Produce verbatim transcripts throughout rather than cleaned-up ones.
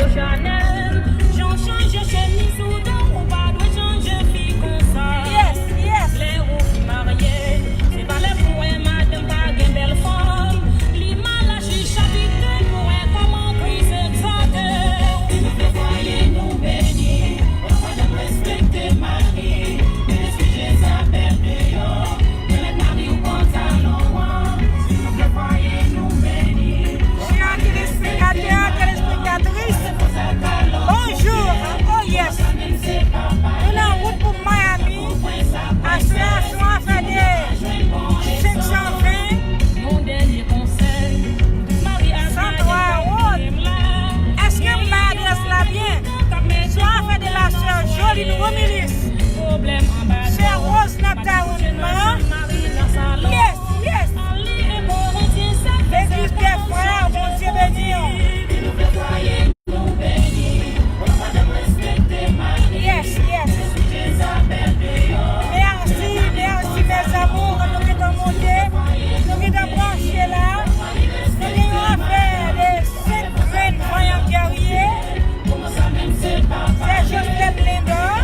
Chanèl, jan w chanje chemiz ou dan, ou pa dwe chanje fi konsa. Yes, yes. Lè ou fin marye, se pa lè pou wè madanm pa gen bèl fòm. Li mal aji chapite pou wè kòman Kris egzòte. Si nou vle fwaye nou beni, nou pa janm respekte mari. Men lespri Jezabèl deyò. Chè telespektatè, telespektatris, bonjou. Oh yes. Nou nan wout pou Miami. Aswè a se yon afè de senk san ven. San twa Road. Èske m bay adrès la byen? Se yon afè de la sè Joline Romilis. Sè Rose Nataoun. Yes, yes. Legliz dè frè, Bondye beni w. Yes, yes. Mèsi, mèsi, mes amours. Nou gentan monte, nou gentan branche la. Nou gen yon afè de senk grenn vanyan gèrye. Sè Joseph Lindor,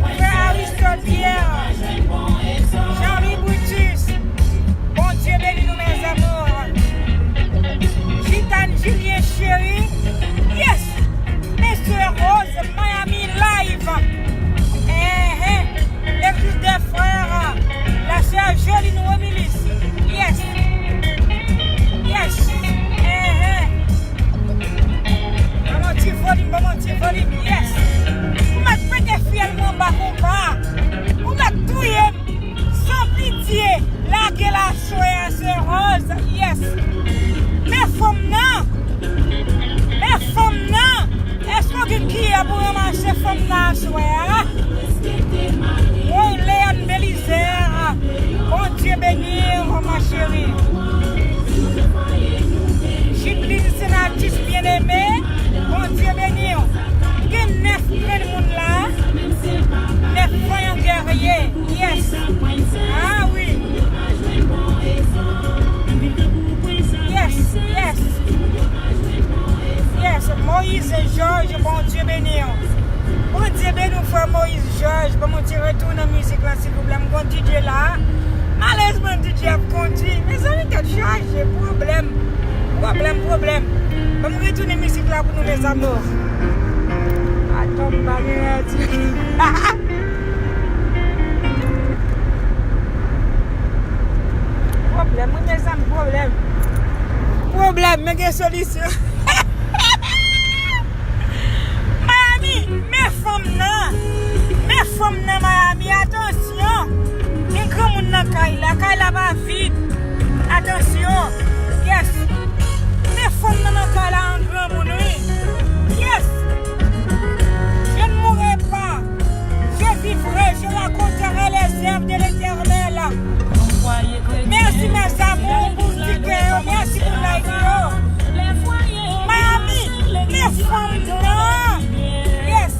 frè Aristode Pierre, Jean-Louis Brutus. Bondye beni nou, mes amours. Gitane Julien Chéri. Yes! Mesye Rose Miami Live. Enhen. Legliz dè frè, la sè Joline Romilis. Yes. Yes. Enhen. Ban m yon ti volim, ban m yon ti volim. Yes. Ou mèt pete fyèl mwen anba konpa. Ou mèt touye m san pitye. Lage l aswè a, sè Rose. Yes. Men fanm nan. Men fanm nan. Èske w gen kiyè pou ranmase fanm nan aswè a? Woy, Léon Belizaire, Bondye beni w, ma chérie. Judeline Senatus Bien-Aimé, Bondye beni w. Gen nèf grenn moun la, nèf vanyan gèrye. Yes. Ah wi. Yes, yes. Yes, Moïse Georges, Bondye beni w. Bondye beni w, frè Moïse Georges. Ban m yon ti retounen mizik la, silvouplè. M gon D J la. Malerezman, D J ap kondui. Mezanmi, tèt chaje. Pwoblèm. Pwoblèm, pwoblèm. Ban m retounen mizik la pou nou, mes amours. Atò, m pa gen radyo. Pwoblèm, wi, mezanmi, pwoblèm. Pwoblèm, men gen solisyon. Miami, men fanm nan. Men fanm nan, Miami, atansyon. Gen granmoun nan kay la, kay la pa vid. Atansyon. Yes. Men fanm nan nan kay la an granmoun, wi. Yes. Je ne mourrai pas. Je vivrai, je raconterai les œuvres de l'Éternel. Mèsi, mes amours, pou ti kè yo. Mèsi pou like yo. Miami, men fanm nan. Yes.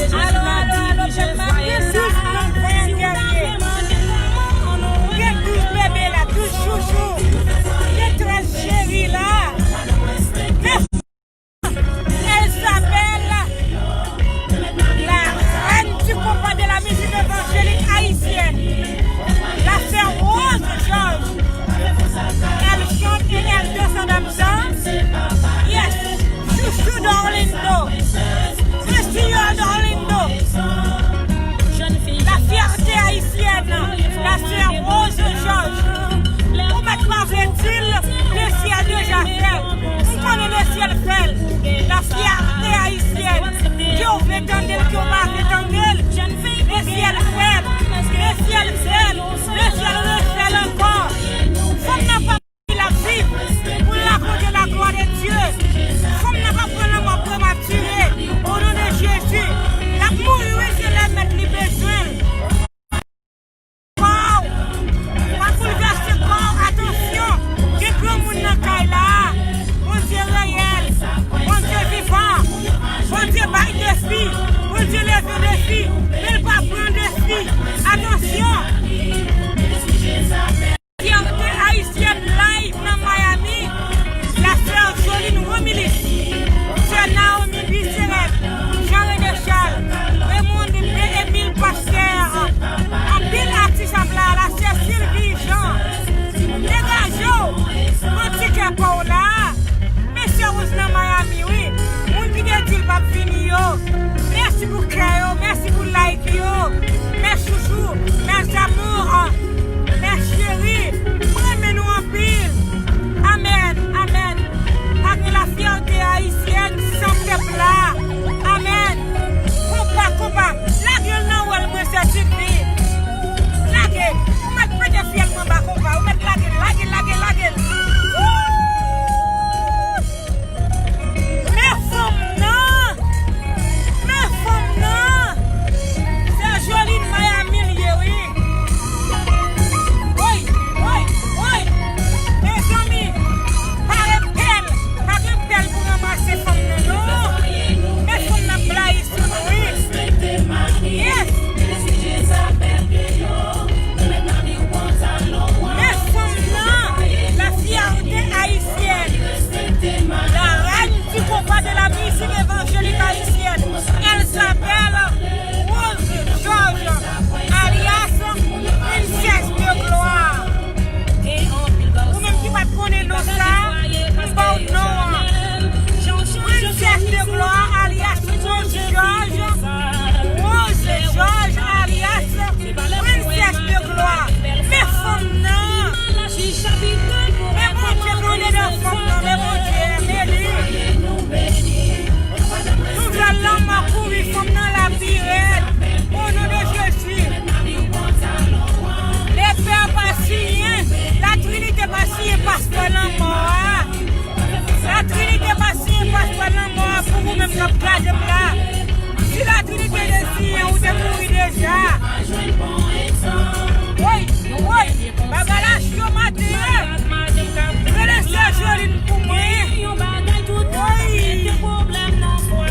Alo, alo, alo, pèp la, gen douz grenn vanyan gèrye. Gen douz bebe la, douz chouchou. Gen trèz cheri la. Men Isabelle, la reine du compas de la musique évangélique haïtienne, la sœur Rose Georges, elle chante et elle danse en même temps. Kè yo, mèsi pou like yo. Mes chouchous, mes amours, mes chéris, mwen renmen nou anpil. Amèn, amèn. Pa gen lafyète ayisyèn san pèp la. Amèn. Konpa, konpa. Lage l nan wòl mwen, sè Sylvie. Lage. Ou mèt pete fyèl mwen ba konpa. Ou mèt lage l, lage l, lage l, lage l. Wouy! Men fanm nan! Men fanm nan! Sè Joline Miami l ye, wi. Woy, woy, woy! Mezanmi, pa gen pèl, pa gen pèl pou ranmase fanm nan, non. Men fanm nan blayi sou nou, wi. Yes! Men fanm nan, la fierté haïtienne, la reine du compas de la musique évangélique haïtienne, elle s'appelle Rose Georges, alias Princesse de Gloire. Ou menm ki pa t konnen non sa, m ba w non an. Princesse de Gloire, alias Rose Georges. Rose Georges, alias Princesse de Gloire. Men fanm nan. Men Bondye konnen nan fanm nan. Men Bondye, men li. Nouvèl lanmò kouri fanm nan la pi rèd. O non de Jezi. Lepè pa siyen. La Trinite pa siyen paspò lanmò a. La Trinite pa siyen paspò lanmò a pou ou menm k ap gade m la. Si la Trinite te siyen, ou te mouri deja. Woy, woy, bagay la cho maten an. Rele sè Joline pou mwen. Woy.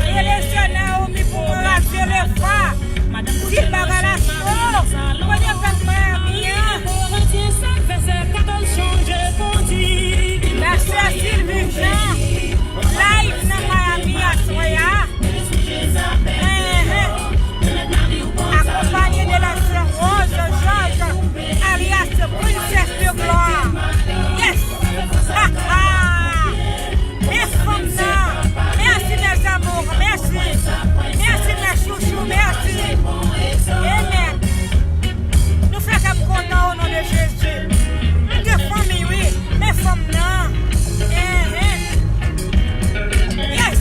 Rele sè Naomi pou mwen, Raje Lefa. Di bagay la cho. Kote pèp Miami an? La sè Sylvie Jean, live nan Miami aswè a. Enhen. Akonpanye de la sè Rose Georges, alias Princesse de Gloire. Yes! Ha, ha! Men fanm nan. Mèsi, mes amours. Mèsi. Mèsi, mes chouchous. Mèsi. Amen. Nou fè kè m kontan o non de Jezi. M gen fanmi, wi. Men fanm nan. Enhen. Yes.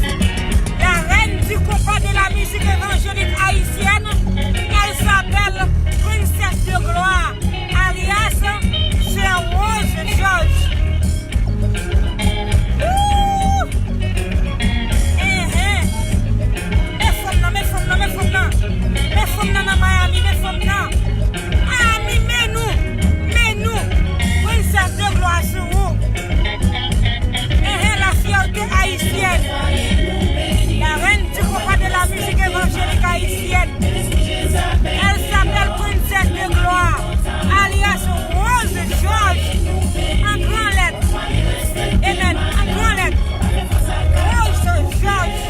La reine du compas de la musique évangélique haïtienne, elle s'appelle Princesse de Gloire, alias Sè Rose Georges. Wouh! Enhen. Men fanm nan, men fanm nan, men fanm nan. Men fanm nan nan Miami, men fanm nan. Miami, men nou, men nou. Princesse de Gloire sou ou. Enhen, la fierté haïtienne. La reine du compas de la musique évangélique haïtienne. Elle s'appelle Princesse de Gloire, alias Rose Georges. An gran lèt. Amen. An gran lèt. Rose Georges.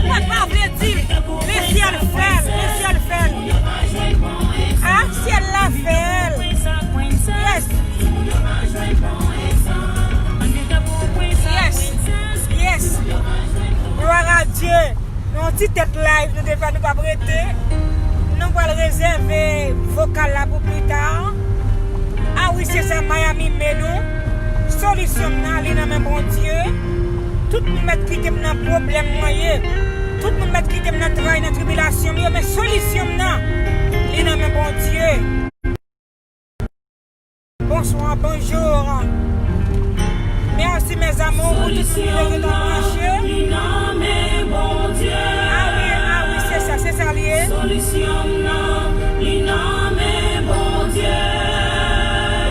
Mwen pa vle di l, men syèl fè l, men syèl fè l. A, syèl la fè l. Yes. Yes. Yes. Gloire à Dieu. Yon ti tèt live nou te fè, nou p ap rete. Nou pral rezève vokal la pou pita. A wi, se sa Miami men nou. Solisyon m nan, li nan men Bondye. Tout moun mèt kite m nan pwoblèm mwen ye. Tout moun mèt kite m nan tray, nan tribilasyon m yo, men solisyon m nan, li nan men Bondye. Bonsoir, bonjour. Mèsi, mes amours, pou tout moun ki te gentan branche. A wi, a wi, se sa, se sa li ye. Solisyon nan, li nan men Bondye.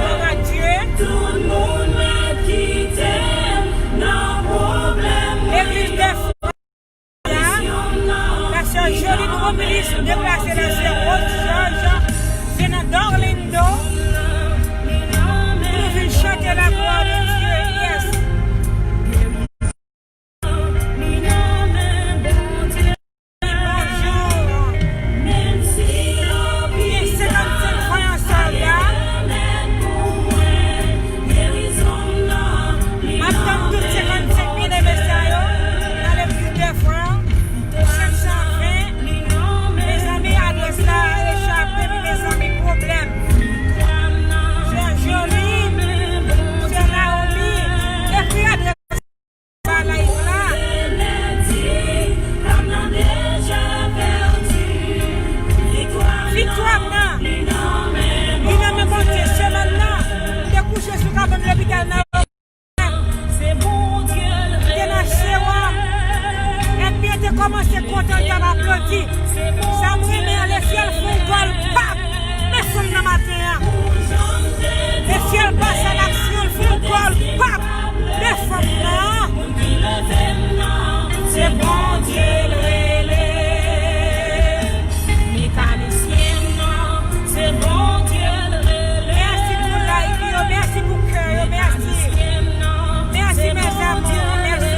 Gloire à Dieu. Tout moun mèt kite m nan pwoblèm mwen. Legliz de Pastè Joline Romulus deplase la sè Rose Georges, se nan Dorlindo pou nou vin chante la gloire de Dieu. Yes. Bonjou. Aplodi. Sa m renmen an, lesyèl fè yon gòl, pap! Men fanm nan maten an. Lesyèl pase an aksyon, l fè yon gòl, pap! Men fanm nan. Se Bondye l rele. Mekanisyen nan, se Bondye l rele. Mèsi pou like yo, mèsi pou kè yo, mèsi. Mèsi, mes amours, mèsi.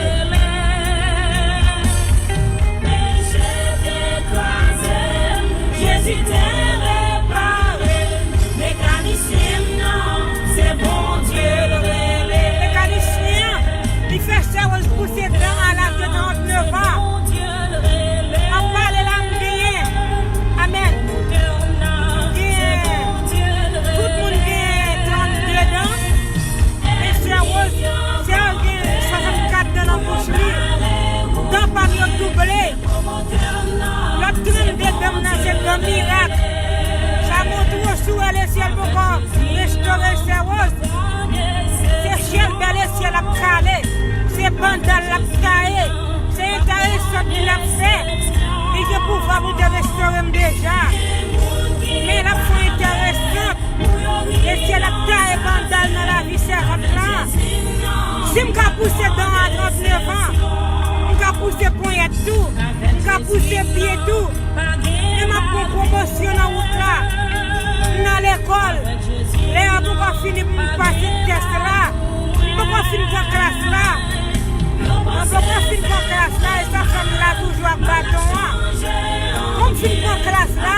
Jezi te repare. Mekanisyen nan, se Bondye l rele. Mekanisyen an, li fè Sè Woz pouse dan a laj de tranntenevan. M ap pale la, m genyen. Amèn. Genyen. Tout moun genyen trannde dan. Men Sè Woz, Sè Woz gen swasannkat dan nan bouch li. Dan pa m yo double. Lòt trannde dan m nan se dan mirak. Sa montre w si w wè lesyèl poko restore Sè Woz. Se syèl, bèl e syèl ap kale. Se bandal l ap taye. Se enteresant li l ap fè. Li gen pouvwa pou te restore m deja. Men l ap fè enteresant. Lesyèl ap taye bandal nan lavi sèvant lan. Si m ka pouse dan a tranntenevan, m ka pouse ponyèt tou, m ka pouse pye tou. Men m ap pran pwomosyon nan wout la. M nan lekòl. Lè a poko fini pou m pase tès la. M poko fin pran klas la. Mwen poko fin pran klas la, e sa fè m la toujou ak baton an. Pou m fin pran klas la.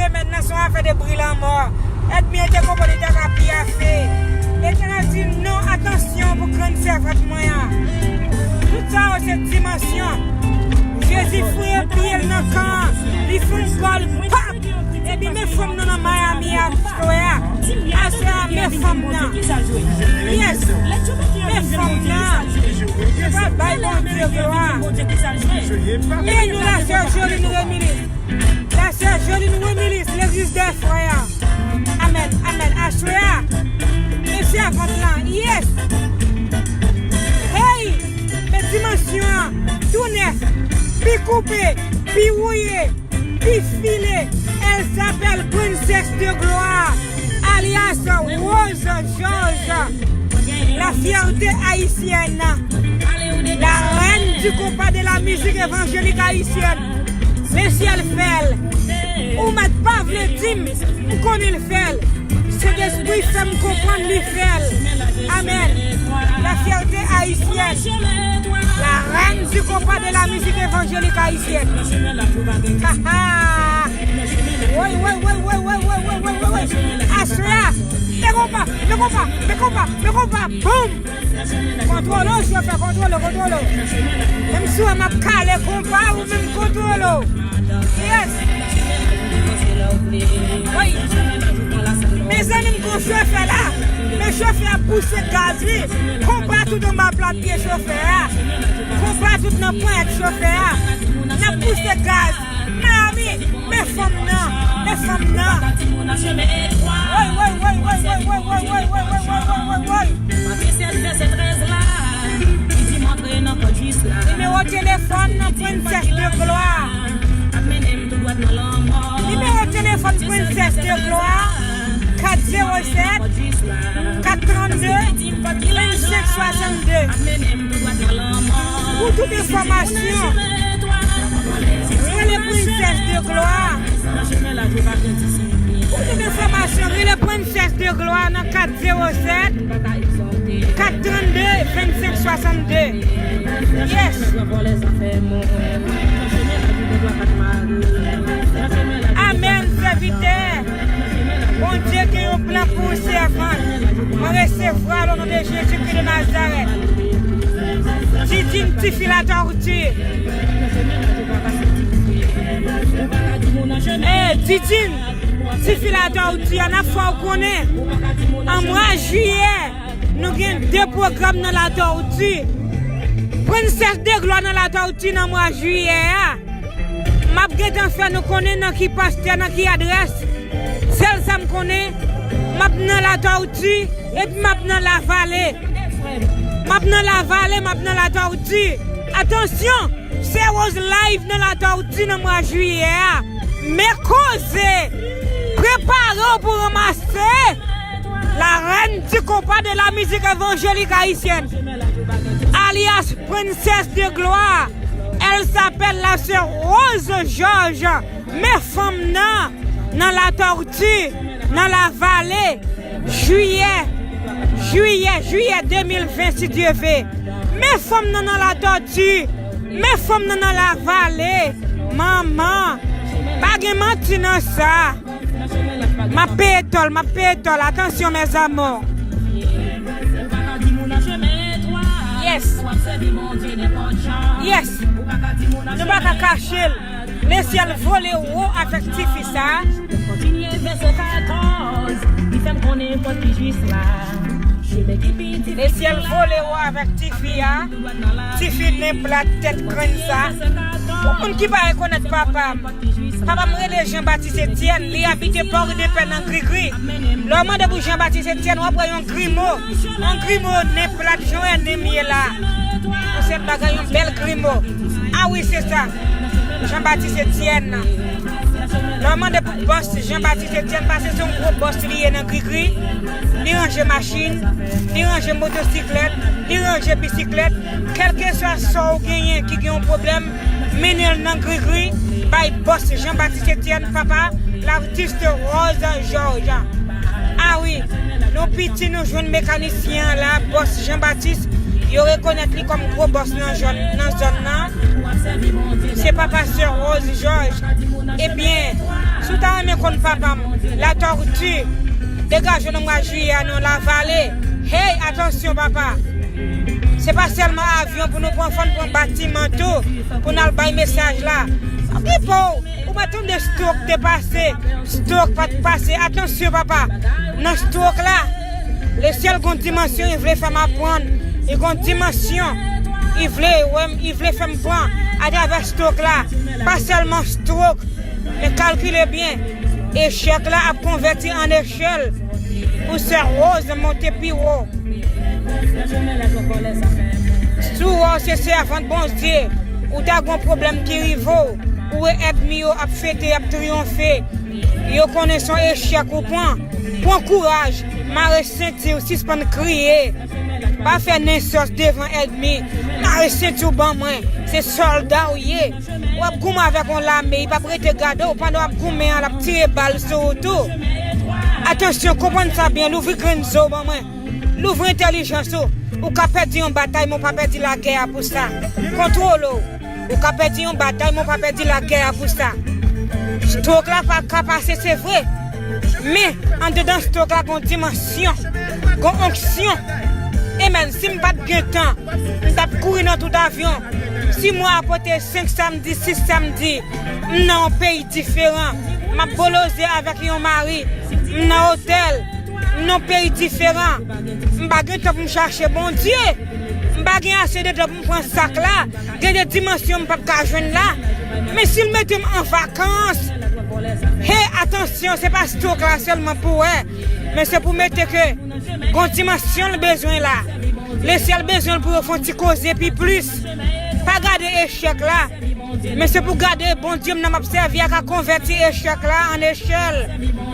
Semèn nan se yon afè de bri lanmò. Ènmi yo te konprann li ta ka piyafe. Letènèl di non, atansyon pou grenn sèvant mwen an. Tout sa yo se dimansyon. Jezi fouye pye l nan kan an. Li fè yon gòl, pap! Epi men fanm nan nan Miami a, aswè a. Aswè a, men fanm nan. Yes. Men fanm nan. Yo pral bay Bondye glwa. E nou la sè Joline Remilis. La sè Joline Remilis, legliz dè frè. Amèn, amèn. Aswè a, men sèvant lan. Yes. Hey! Men dimansyon an. Tou nèf. Pi koupe, pi wouye, pi file. Elle s'appelle Princesse de Gloire, alias Rose Georges. La fierté haïtienne. La reine du compas de la musique évangélique haïtienne. Men si l fè l. Ou mèt pa vle di m, m konnen l fè l. Sentespri fè m konprann li fè l. Amèn. La fierté haïtienne. La reine du compas de la musique évangélique haïtienne. Ha, ha. Woy, woy, woy. Aswè a. Men konpa, men konpa, men konpa, men konpa. Boum! Kontwole w, chofè, kontwole w, kontwole w. Menm si w wè m ap kale konpa, ou menm kontwole w. Yes. Wi. Mezanmi, m gon chofè la. Men chofè a pouse gaz li. Konpa tout anba plat pye chofè a. Konpa tout nan ponyèt chofè a. N ap pouse gaz. Miami, men fanm nan, men fanm nan. Woy, woy, woy. Nimewo telefòn nan Princesse de Gloire. Nimewo telefòn Princesse de Gloire, kat zewo sèt, kat trannde, vennsenk swasannde. Pou tout enfòmasyon, rele Princesse de Gloire. Pou tout enfòmasyon, rele Princesse de Gloire nan kat zewo sèt, kat trannde, vennsenk swasannde. Yes. Amèn, sèvitè. Bondye gen yon plan pou ou, sèvant. Mwen resevwa l o non de Jezikri de Nazarèt. Didine, tifi Latòti. Eh, Didine, tifi Latòti, an ap fè w konnen. An mwa jiyè, nou gen de pwogram nan Latòti. Princesse de Gloire nan Latòti nan mwa jiyè a. M ap gentan fè nou konnen nan ki pastè, nan ki adrès. Sèl sa m konnen, m ap nan Latòti, epi m ap nan Lavale. M ap nan Lavale, m ap nan Latòti. Atansyon, se Rose Live nan Latòti nan mwa jiyè a. Men koze, prepare w pou ranmase la reine du compas de la musique évangélique haïtienne, alias Princesse de Gloire. Elle s'appelle la sœur Rose Georges. Men fanm nan, nan Latòti, nan Lavale, jiyè, jiyè, jiyè de mil ven, si Dye ve. Men fanm nan nan Latòti, men fanm nan nan Lavale. Manman, pa gen manti nan sa. M ap peye tòl, m ap peye tòl. Atansyon, mes amours. Yes. Yes. Nou pa ka kache l. Le ciel vole haut avec tifi sa. Le ciel vole haut avec tifi a. Tifi nen plat, tèt grenn sa. Pou moun ki pa rekonèt papa m. Papa m rele Jean Baptiste Etienne, li abite Port-de-Paix nan Grigri. Lè w mande pou Jean Baptiste Etienne, w ap wè yon grimo. Yon grimo nen plat, jan w wè nen m ye la. Yon sèl bagay, yon bèl grimo. A wi, se sa. Jean Baptiste Etienne. Lè w mande pou bòs Jean Baptiste Etienne, paske se yon gwo bòs li ye nan Grigri. Li ranje machin, li ranje motosiklèt, li ranje bisiklèt. Kèlkeswa sa w genyen ki gen yon pwoblèm, mennen l nan Grigri, bay bòs Jean Baptiste Etienne, papa, l'artiste Rose Georges. A wi, nou piti nou jwenn mekanisyen an la, bòs Jean Baptiste, Yo rekonèt li kòm gwo bòs nan zòn nan. Se papa sè Rose Georges. Ebyen, si w ta renmen konn papa m, Latortue, degaje w nan mwa jiyè a non, Lavale. Hey, atansyon papa. Se pa sèlman avyon pou nou pran, fò n pran batiman tou pou n al bay mesaj la. Okipe w. Ou pa tande stroke te pase? Stroke pa t pase. Atansyon papa. Nan stroke la, Lesyèl gon dimansyon li vle fè m aprann. Li gon dimansyon li vle wè m, li vle fè m pran atravè stroke la. Pa sèlman stroke, men kalkile byen. Echèk la ap konvèti an echèl pou sè Rose monte pi wo. Si w wè w se sèvant Bondye, ou ta gon pwoblèm ki rive w, ou wè ènmi yo ap fete, ap triyonfe. Yo konnen se yon echèk ou pran. Pran kouraj, mare senti w, sispann kriye. Pa fè nen sòs devan ènmi. Mare senti w ban mwen. Se sòlda w ye. W ap goumen avèk yon lame, li p ap rete gade w. Pandan w ap goumen an, l ap tire bal sou ou tou. Atansyon, konprann sa byen, louvri grenn zo w ban mwen. Louvri entèlijans ou. Ou ka pèdi yon batay, men w pa pèdi lagè a pou sa. Kontwole w. Ou ka pèdi yon batay, men w pa pèdi lagè a pou sa. Stroke la pa ka pase, se vre. Men, andedan stroke la, gon dimansyon, gon onksyon. Amen. Si m pa t gen tan, m t ap kouri nan tout avyon. Si mwa a pote senk samdi, sis samdi, m nan yon peyi diferan. M ap boloze avèk yon mari. M nan otèl. M nan yon peyi diferan. M pa gen tan pou m chache Bondye. M pa gen ase de tan pou m pran sak la. Gen de dimansyon m p ap ka jwenn la. Men si l mete m an vakans, hey, atansyon, se pa stroke la sèlman pou wè. Men se pou mete ke gon dimansyon l bezwen la. Lesyèl bezwen l pou yo fè yon ti koze pi plis. Pa gade echèk la. Men se pou gade Bondye m nan m ap sèvi a ka konvèti echèk la an echèl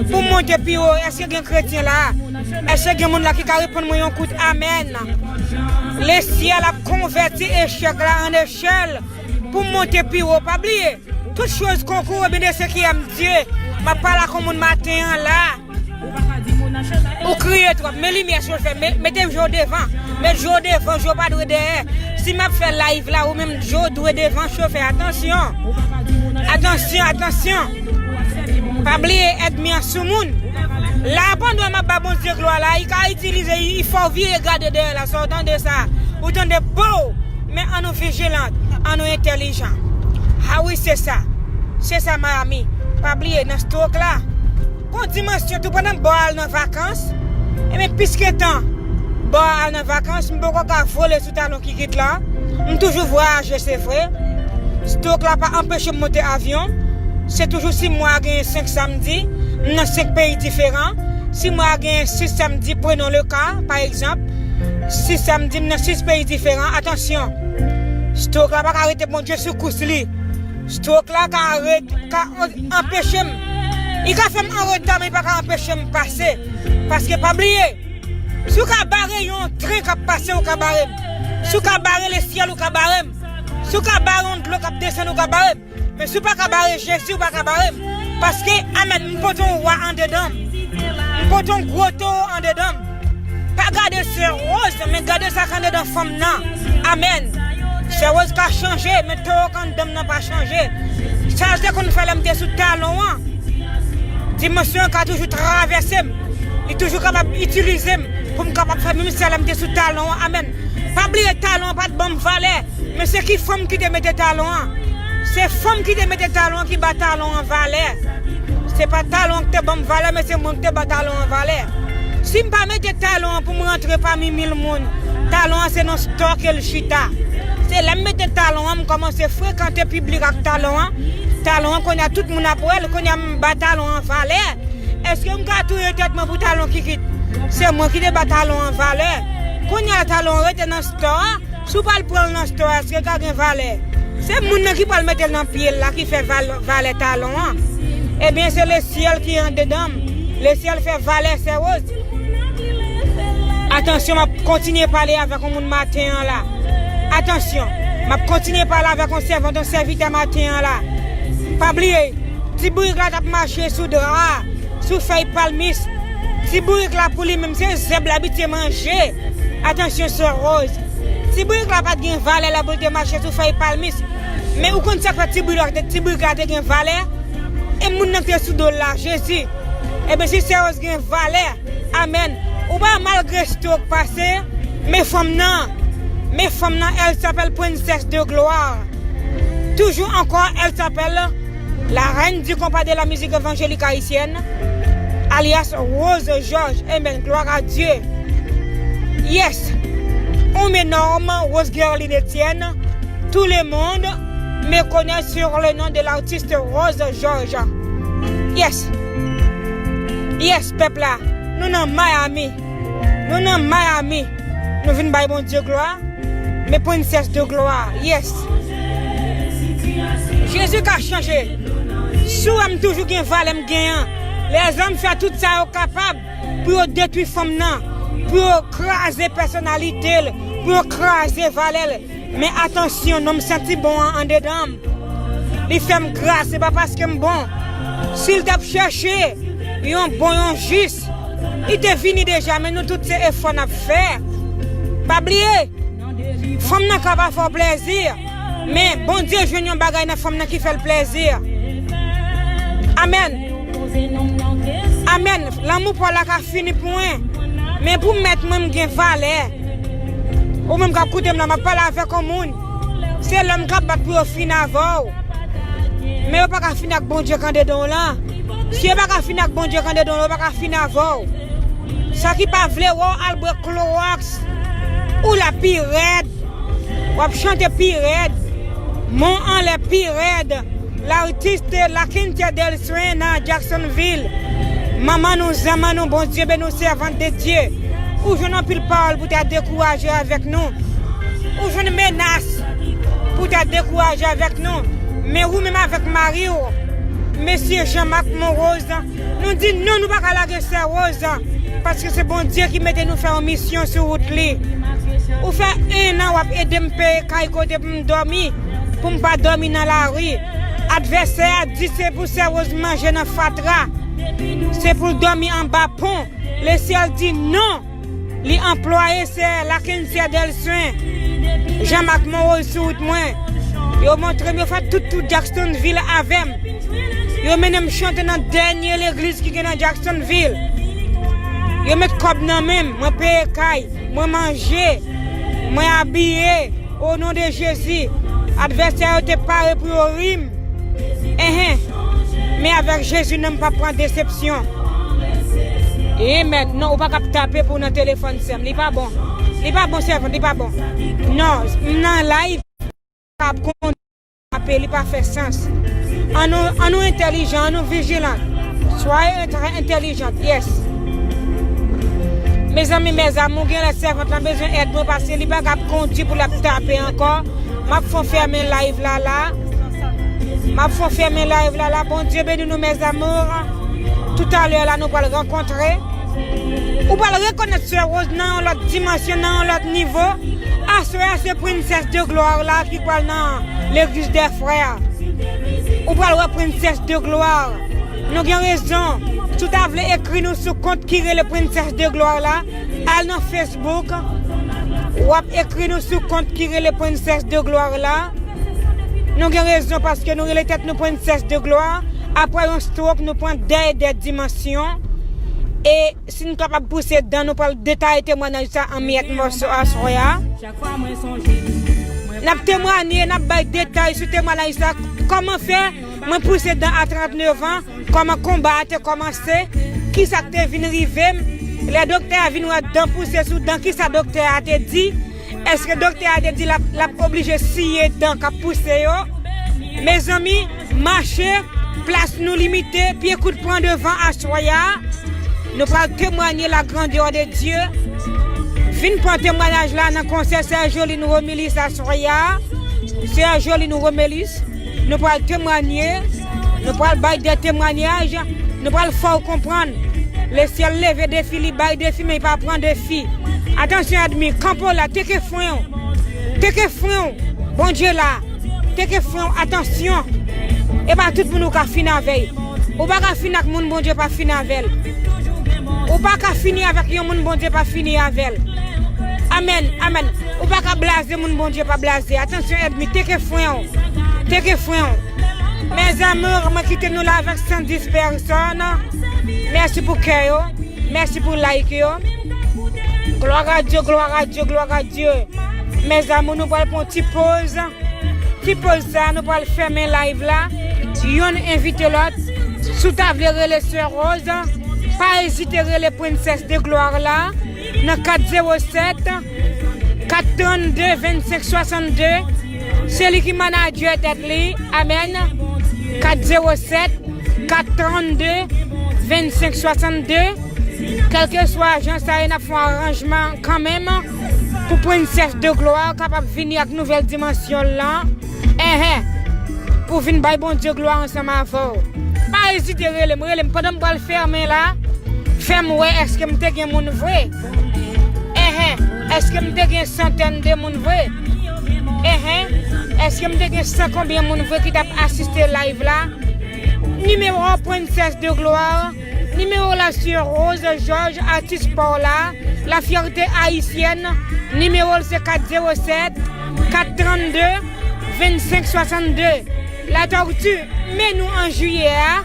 pou m monte pi wo. Èske gen kretyen la? Èske gen moun la ki ka reponn mwen yon kout amèn? Lesyèl ap konvèti echèk la an echèl pou m monte pi wo. Pa bliye, toutes choses concourent au bien de ceux qui aiment Dieu. M ap pale ak yon moun maten an la. Ou kriye twòp. Men limyè sou l fè. Mete je w devan. Met je w devan, je w pa dwe dèyè. Si m ap fè live la, ou menm je w dwe devan chofè. Atansyon. Atansyon, atansyon. Pa bliye ènmi an sou moun. La pandan m ap ba Bondye glwa la, li ka itilize, li fè w vire gade dèyè la. Sa w tande sa? Ou tande po w. Men ann nou vijilan, ann nou entèlijan. A wi, se sa. Se sa, Miami. Pa bliye, nan stroke la, gon dimansyon tou pandan bò al nan vakans. Ebyen, piske tan bò al nan vakans, m poko ka vole sou talon kikit la. M toujou vwayaje, se vre. Stroke la pa anpeche m monte avyon. Se toujou si mwa a genyen senk samdi, m nan senk peyi diferan. Si mwa a genyen sis samdi, prenons le cas, pa egzanp, sis samdi, m nan sis peyi diferan. Atansyon! Stroke la pa ka rete Bondye sou kous li. Stroke la ka ret, ka an- anpeche m. Li ka fè m an reta, men li pa ka anpeche m pase. Paske pa bliye, si w ka bare yon tren k ap pase, ou ka bare m. Si w ka bare lesyèl, ou ka bare m. Si w ka bare yon dlo k ap desann, ou ka bare m. Men si w pa ka bare Jezi, ou pa ka bare m. Paske, amèn, m pote yon wa andedan m. M pote yon gwo towo andedan m. Pa gade sè Rose, men gade sa k andedan fanm nan. Amèn. Sè Rose ka chanje, men towo k anndan m nan pa chanje. Sa l te konn fè lè m te sou talon an. Dimansyon an ka toujou travèse m. Li toujou kapab itilize m pou m kapab fè menm sa lè m te sou talon an. Amèn. Pa bliye, talon an pa t ban m valè. Men se ki fanm ki te mete talon an? Se fanm ki te mete talon an ki ba talon an valè. Se pa talon an ki te ban m valè, men se mwen ki te ba talon an valè. Si m pa mete talon an pou m rantre pami mil moun, talon an se nan stò ke l chita. Se lè m mete talon an, m kòmanse frekante piblik ak talon an. Talon an, kounye a tout moun ap wè l, kounye a m ba talon an valè. Èske m ka touye tèt mwen pou talon kikit? Se mwen ki te ba talon an valè. Kounye a talon an rete nan stò a. Si w pral pran l nan stò a, èske l ka gen valè? Se moun nan ki pral mete l nan pye l la ki fè val- valè talon an. Ebyen, se lesyèl ki andedan m. Lesyèl fè valè sè Rose. Atansyon, m ap kontinye pale avèk yon moun maten an la. Atansyon, m ap kontinye pale avèk yon sèvant, yon sèvitè maten an la. Pa bliye, ti bourik la t ap mache sou dra a, sou fèy palmis. Ti bourik la pou li menm, se zèb l abitye manje. Atansyon, sè Rose. Ti brik la pa t gen valè lè pou l te mache sou fèy palmis. Men ou konn sa k fè ti brik la, ti brik la te gen valè? E moun nan ki te sou do l la, Jezi. Ebyen, si sè Rose gen valè, amèn. Ou pa malgre strok pase, men fanm nan, men fanm nan, elle s'appelle Princesse de Gloire. Toujours encore, elle s'appelle la reine du compas de la musique évangélique haïtienne, alias Rose Georges. Amen. Gloire à Dieu. Yes. Homme énorme, Rose Guerline Etienne. Tout le monde me connaît sur le nom de l'artiste Rose Georges. Yes. Yes, pèp la. Nou nan Miami. Nou nan Miami. Nou vin bay Bondye glwa. Men Princesse de Gloire, yes. Jezi ka chanje. Si w wè m toujou gen valè m gen an. Lèzòm fè tout sa yo kapab pou yo detwi fanm nan, pou yo kraze pèsonalite l, pou yo kraze valè l. Men atansyon, non m santi bon an andedan m. Li fè m gras, se pa paske m bon. Si l t ap chèche yon bon, yon jis, li te vini deja, men nou tout se efò n ap fè. Pa bliye, fanm nan ka pa fè w plèzi, men Bondye jwenn yon bagay nan fanm nan ki fè l plèzi. Amèn. Amèn. Lanmou pa w la ka fini pou mwen. Men pou mèt mwen, m gen valè. Ou menm k ap koute m la, m ap pale avèk yon moun. Se lòm k ap bat pou yo fin avè w. Men yo pa ka fin ak Bondye k andedan w lan. Si yo pa ka fin ak Bondye k andedan w lan, yo pa ka fin avè w. Sa ki pa vle wè w al bwè klowòks. Ou la pi rèd. W ap chante pi rèd. Mon anlè pi rèd. L'artiste Lakentia Delsoin nan Jacksonville. Manman nou, zanman nou, Bondye beni w, sèvant de Dieu. Ou jwenn anpil pawòl pou ta dekouraje avèk nou. Ou jwenn menas pou ta dekouraje avèk nou. Men ou menm avèk mari w, mesye Jean Marc Monrose, nou di non, nou pa ka lage sè Rose, paske se Bondye ki mete nou fè yon misyon sou wout li. Ou fè en an w ap ede m peye kay kote pou m dòmi, pou m pa dòmi nan lari. Advèsè a di se pou sè Rose manje nan fatra, se pou l dòmi anba pon. Lesyèl di non. Li anplwaye sè Lakensia Delsoin, Jean Marc Monrose sou wout mwen. Yo montre m, yo fè tout, tout Jacksonville avè m. Yo mennen m chante nan dènye legliz ki gen nan Jacksonville. Yo met kòb nan men m, mwen peye kay, mwen manje, mwen abiye. O non de Jezi, advèsè yo te pare pou yo ri m. Enhen. Men avèk Jezi, non, m p ap pran desepsyon. Amen. Non, ou pa ka ap tape pou w nan telefòn, sè m. Li pa bon. Li pa bon, sèvant, li pa bon. Non, m nan live. K ap konn tape, li pa fè sans. An nou, an nou entèlijan, an nou vijilan. Soyez très intelligente, yes. Mezanmi, mes amours, gen lè sèvant lan bezwen èd mwen, paske li pa ka ap kondi pou l ap tape ankò. M ap fè fèmen live la la. M ap fè fèmen live la la. Bondye beni nou, mes amours. Toutalè la, nou pral rankontre. Ou pral rekonèt sè Rose nan yon lòt dimansyon, nan yon lòt nivo. Aswè a, se Princesse de Gloire la ki pral nan legliz dè frè. Ou pral wè Princesse de Gloire. Nou gen rezon. Si w ta vle ekri nou sou kont ki rele Princesse de Gloire la, al nan Facebook. W ap ekri nou sou kont ki rele Princesse de Gloire la. Nou gen rezon paske nou rele tèt nou Princesse de Gloire. Apre yon stroke, nou pran dèyè dè dimansyon. E si n kapab pouse dan, nou pral detaye temwayaj sa an miyèt mòso aswè a. N ap temwanye, n ap bay detay sou temwayaj sa. Kòman fè mwen pouse dan a tranntenevan? Kòman konba a te kòmanse? Kisa k te vin rive m? Lè doktè a vin wè dan pouse sou dan, kisa doktè a te di? Èske doktè a te di l ap, l ap oblije siye dan k ap pouse yo? Mezanmi, mache, plas nou limite, pye kout pran devan aswè a. Nou pral temwanye la grandeur de Dieu. Vin pran temwayaj la nan konsè Sè Joline Romulus aswè a. Sè Joline Romulus, nou pral temwanye, nou pral bay de temwayaj, nou pral fè w konprann. Lesyèl leve defi, li bay defi, men li pa pran defi. Atansyon, ènmi, kanpe w la, teke fren w. Teke fren w. Bondye la. Teke fren w, atansyon. E pa tout moun ou ka fin avè l. Ou pa ka fin ak moun Bondye pa fin avè l. Ou pa ka fini avèk yon moun Bondye pa fini avè l. Amèn, amèn. Ou pa ka blaze moun Bondye pa blaze. Atansyon, ènmi, teke fren w. Teke fren w. Mes amours, mwen kite nou la avèk san dis pèsòn. Mèsi pou kè yo. Mèsi pou like yo. Gloire à Dieu, gloire à Dieu, gloire à Dieu. Mes amours, nou pral pran ti poz. Ti poz sa, nou pral fèmen live la. Yonn envite lòt. Si w ta vle rele Sè Rose, pa ezite rele Princess de Gloire la nan kat zewo sèt, kat trannde, vennsenk swasannde. Se li ki manadjè tèt li. Amèn. Kat zewo sèt, kat trannde, vennsenk swasannde. Kèlkeswa jan sa ye, n ap fè yon aranjman kanmenm pou Princess de Gloire kapab vini ak nouvèl dimansyon l lan. Enhen. Pou vin bay Bondye glwa ansanm avè w. Pa ezite rele m, rele m pandan m pral fèmen la. Fè m wè èske m te gen moun vre. Enhen. Èske m te gen santèn de moun vre? Enhen. Èske m te gen san konbyen moun vre ki t ap asiste live la? Nimewo Princess de Gloire. Nimewo la Sè Rose Georges, atis pa w la, la fierté haïtienne. Nimewo l se kat zewo sèt, kat trannde, vennsenk swasannde. Latortue, men nou an jiyè a.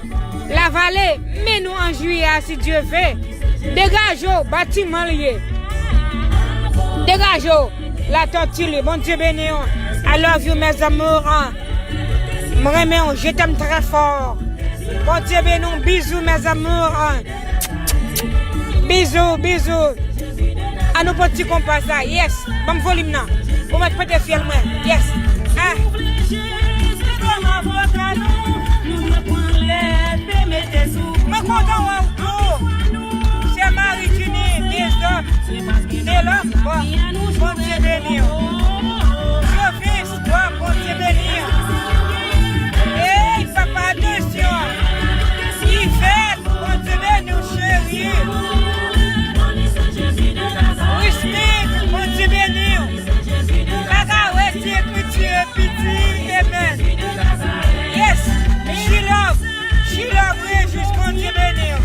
Lavale, men nou an jiyè a, si Dye ve. Degaje w, batiman l ye. Degaje w, Latortue li. Bondye beni w. I love you, mes amours. M renmen w, je t'aime très fort. Bondye beni w, bizou, mes amours. Bizou, bizou. An nou pran ti konpa sa, yes. Ban m volim nan. Ou mèt pete fyèl mwen, yes. Ah. Mwen kontan wè w tou. Sè Marie Junie, Dezòm, Delòm, bon, Bondye beni w. Jovis, bon, Bondye beni w. Ey, papa, atansyon. Ivèt, Bondye beni w, cheri. Wismik, Bondye beni w. Magarèt, ti ekriti, piti, amen. Yes, Jilòv, Jilòv, Rejis, Bondye beni w.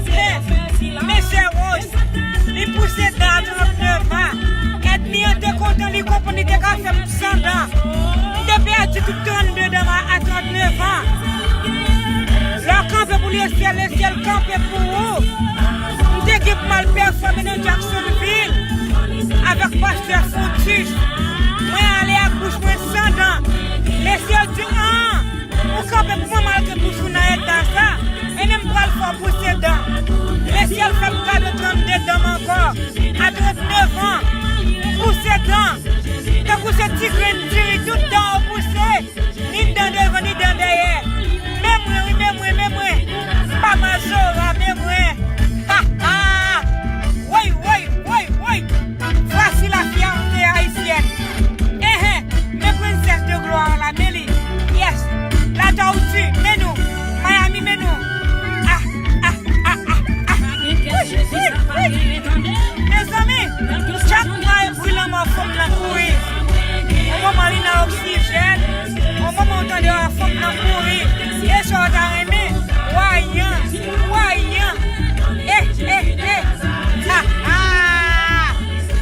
Hey, men Sè Rose, li pouse dan a trannde an. Ènmi an te kontan, li konprann li te ka fè m san dan. M te pèdi tout trannde dan m a trannde an. Lè w kanpe pou lesyèl, lesyèl kanpe pou ou. M te gen pou m al pèfòme nan Jacksonville avèk pastè Foutus. Mwen ale ak bouch mwen san dan. Lesyèl di, an, ou kanpe pou mwen malgre bouch ou nan eta sa. Ebyen m pral fè w pouse dan. Lesyèl fè m kado trannde dan m ankò. A trannde an, pouse dan. Tankou se ti grenn diri, tout dan yo pouse. Ni dan devan, ni dan dèyè. Men mwen, wi, men mwen, men mwen. Pa Mazora, men mwen. Ha, ha. Woy, woy, woy, woy. Voici la fierté haïtienne. Enhen, men Princess de Gloire la, men li. Yes. Latortue, men nou. Miami, men nou. Ah, ah, ah, ah, ah. Wi, wi, wi. Mezanmi, chak mwa e bri lanmò fanm nan kouri. Yon moman li nan oksijèn, yon moman ou tande a fanm nan kouri. E sa w ta renmen? Wayan, wayan. Eh, eh, eh. Ha, ha.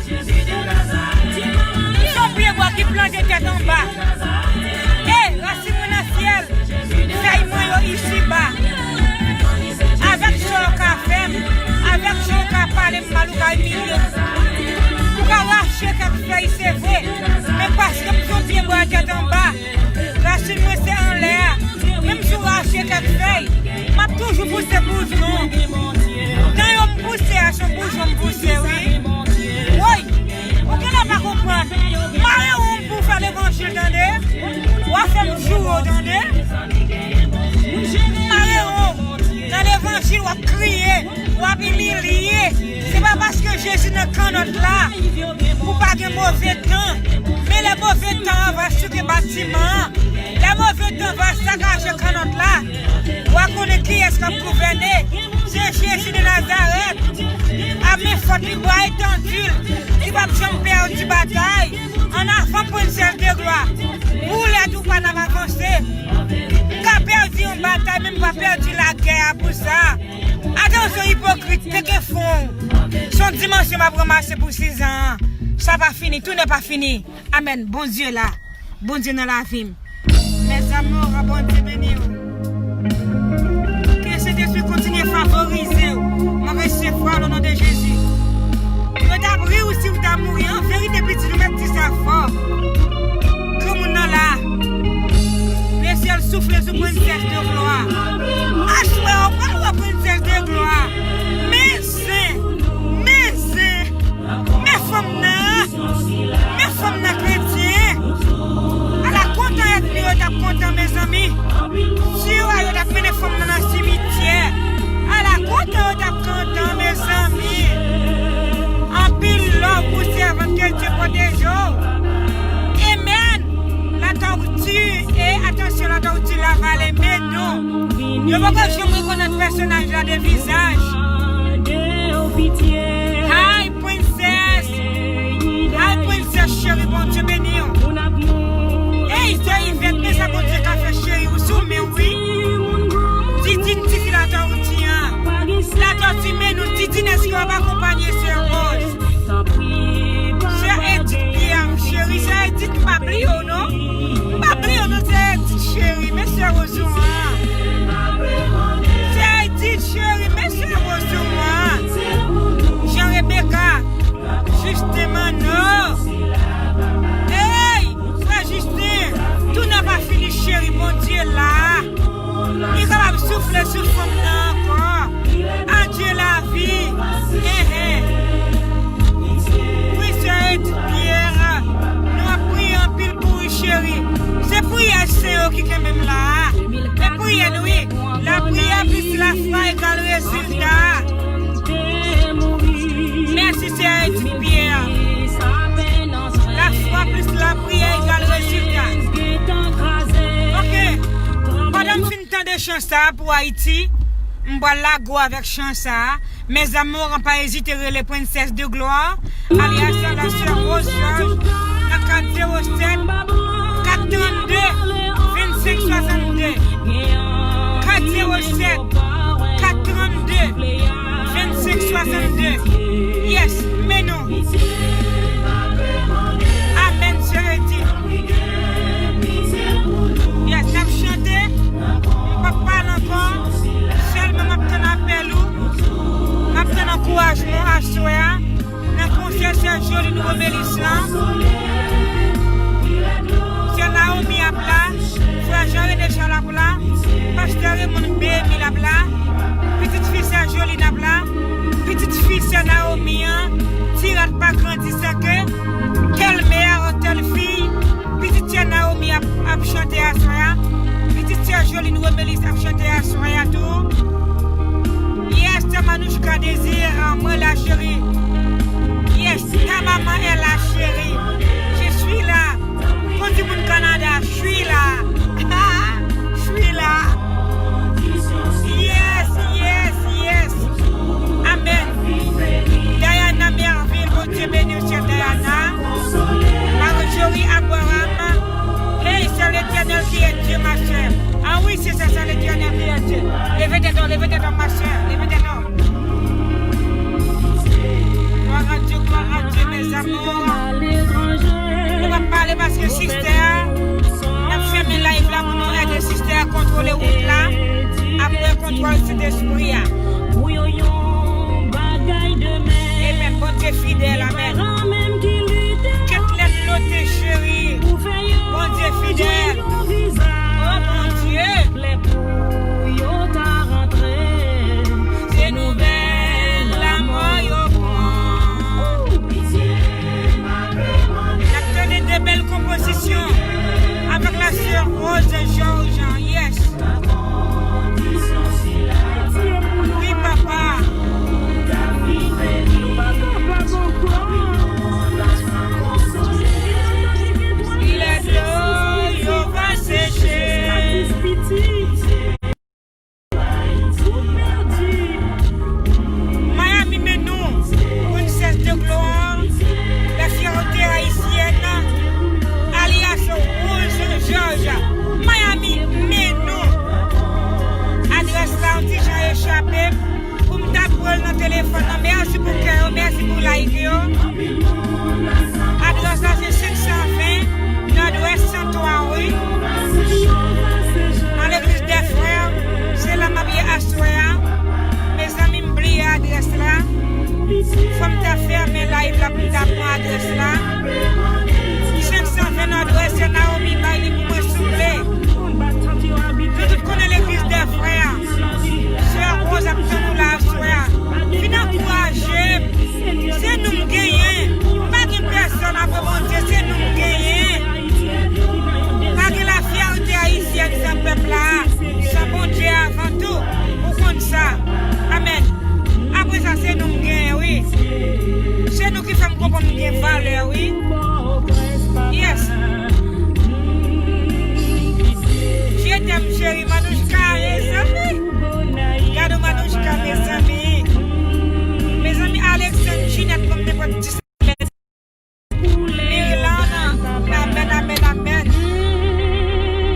Se yon pye bwa ki plante tèt anba. Eh, rasin mwen nan syèl. Fèy mwen yo isiba. Avèk sa w ka fè m, avèk sa w ka pale m mal, ou ka imilye m. Ou ka rache kèk fèy, se vre, men paske m se yon pye bwa tèt anba, rasin mwen se anlè a. Menm si w rache kèk fèy, m ap toujou pouse boujon. Dan yo m pouse a, se yon boujon m pouse, wi. Woy! Ou genlè pa konprann. Mare wonm pou w fè levanjil, tande. W a fè m joure w, tande. Mare wonm nan levanjil, w ap kriye, w ap imilye. Se pa paske Jezi nan kannòt la pou pa gen move tan. Men lè move tan an va souke batiman an, lè move tan va sakaje kannòt la, w a konnen kiyès k ap gouvène. Se Jezi de Nazarèt. Ame fòt li, bra etandi l. Li p ap janm pèdi batay. Ann avan, Princess de Gloire. Boulèt ou pa n ap avanse. M ka pèdi yon batay, men m pa pèdi lagè a pou sa. Atansyon, ipokrit, teke fon w. Se Yon dimansyon m ap ranmase pou sizan an. Sa pa fini, tounen pa fini. Amèn. Bondye la. Bondye nan lavi m. Mes amours, Bondye beni w. Ke Sentespri kontinye favorize w. Mwen resevwa l o non de Jezi. Yo t ap ri w si w ta mouri. An verite, pitit, ou mèt di sa fò. Granmoun nan la. Lesyèl soufle sou Princess de Gloire. Aswè, w pral wè Princess de Gloire. Men zen, men zen, men fanm nan, men fanm nan kretyen. Ala kontan ènmi yo t ap kontan, mezanmi. Si yo a, yo t ap mennen fanm nan nan simityè. Ala kontan yo t ap kontan, mezanmi. Anpil love pou sèvant, ke Dye pwoteje w. Amen. Latorti, e atansyon, Latorti la vale men nou. Yo poko janm rekonèt pèsonaj la de vizaj. Hi, Princess. Hi, Princess cheri, Bondye beni w. Ey, sè Yvette, men sa Bondye ka fè cheri, ou sou men wi. Titine, tifi Latorti an. Latorti men nou, Titine, èske w ap akonpanye sè Rose? Sè Edith Pierre, cheri, sè Edith, m pa bliye w non. M pa bliye w non, sè Edith, cheri, men sè Rose ou an. Sè Edith, cheri, men sè Rose ou an. Jean Rebecca, Justin Mano. Ey, frè Justin, tounen pa fini, cheri, Bondye la. Li kapab soufle sou fanm nan ankò. Adye lavi. Enhen. Wi, sè Edith Pierre, nou ap priye anpil pou ou, cheri. Se priyè sen yo ki kenbe m la a. Se priyè nou, wi. Lapriyè plis lafwa egal rezilta. Mèsi, sè Edith Pierre. Lafwa plis lapriyè egal rezilta. Ok. Pandan m fin tande chan sa a pou Ayiti, m pral lage w avèk chan sa a. Mes amours, pa ezite rele Princess de Gloire, alias la sè Rose Georges, nan kat zewo sèt, kat trannde, vennsenk swasannde. Kat zewo sèt, kat trannde, vennsenk swasannde. Yes, men nou. Amèn, sè Edith. Yes, n ap chante. M p ap pale ankò. Sèlman m ap tann apèl ou. M ap tann ankourajman w aswè a. Nan konsè sè Joly Nouveau Melis lan. Sè Naomi ap la. Frè Jean René Charles ap la. Pastè Raymond B. Emile ap la. Pitit fi sè Joly n ap la. Pitit fi sè Naomi an, ti rat pa grandi san ke, tèl mè, tèl fi. Pitit sè Naomi ap, ap chante aswè a. Pitit sè Joline Romelis ap chante aswè a tou. Yes, sè Manouchka Désir, mwen la chérie. Yes, ta maman est là chérie. Je suis là. Kon timoun Kanada, chwi la. Chwi la. Yes, yes, yes. Amèn. Diana Merville, Bondye beni w, sè Diana. Marjorie Abraham. Hey, c'est l'Éternel qui est Dieu, ma sœur. Ah oui, c'est ça, c'est l'Éternel qui est Dieu. Leve tèt ou, leve tèt ou, ma sœur. Leve tèt ou. Gloire à Dieu, gloire à Dieu, mes amours. Nou p ap pale paske sistè a, n ap fèmen live la pou nou ede sistè a kontwole wout la. Apre kontwòl Sentespri a. Amen. Bondye fidèl, amèn. Kèt lèt lote cheri. Bondye fidèl. Oh, Bondye. Se nouvèl lanmò yo pran. N ap tande de bèl konpozisyon avèk la sè Rose Georges. Yes. Live la pou m ta pran adrès la. Senk san ven adrès, se Naomi bay li pou mwen, souple. Nou tout konnen legliz dè frè. Sè Rose ap tann ou la aswè a. Vin ankouraje m. Se nou m genyen. M pa gen pèsòn apre Bondye, se nou m genyen. Pa gen lafyète ayisyèn san pèp la, san Bondye avan tou. Ou konn sa. Amèn. Apre sa, se nou m genyen, wi. Se nou ki fè m konprann m gen valè, wi. Yes. Je t'aime, chérie Manouchka, mezanmi. Gade Manouchka, mezanmi. Mezanmi, Alexandre Ginette, ban m nenpòt dis Mirlana, amèn, amèn, amèn.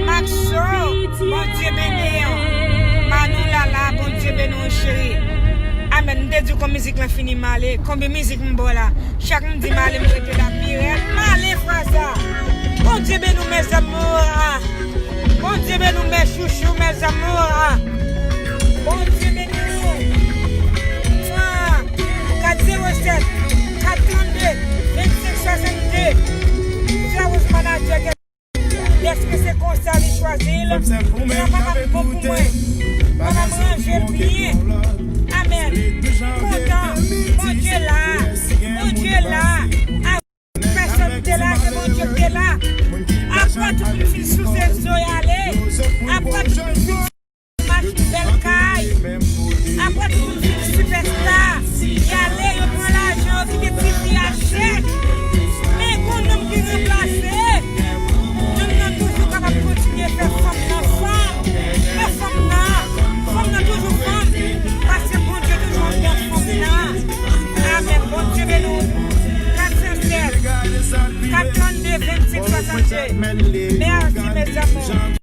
Maxo, Bondye beni w. Manou Lala, Bondye beni w, cheri. Amèn. M te di w kon mizik lan fini, m ale. Konbyen mizik m ba w la? Chak m di m ale, m rete la pi rèd. M ale, Fraza. Bondye beni w, mes amours. Bondye beni w, mes chouchous, mes amours. Bondye beni w. Mwa. Kat zewo sèt, kat trannde, vennsenk swasannde. Sè Rose Manager, dèske se konsa li chwazi l. Gran papa m bon pou mwen. Papa m ranje l byen. Amèn. M kontan. Bondye la. Bondye la. Pèsòn te la, se Bondye ki te la. Apre tout moun fin souse zo y ale. Apre tout moun fin mache bèl kay. Apre tout moun fin sipèsta. Y ale, yo pran lajan, yo kite ti fi a chèk. Men gon nonm ki ranplase. Nonm nan toujou kapab kontinye fè fanm nan fanm. Fè fanm nan. Fanm nan toujou fanm. Paske Bondye toujou anndan fanm nan. Amèn. Bondye beni w. Kat san sèt, kat trannde, vennsenk swasannde. Mèsi, mes amours.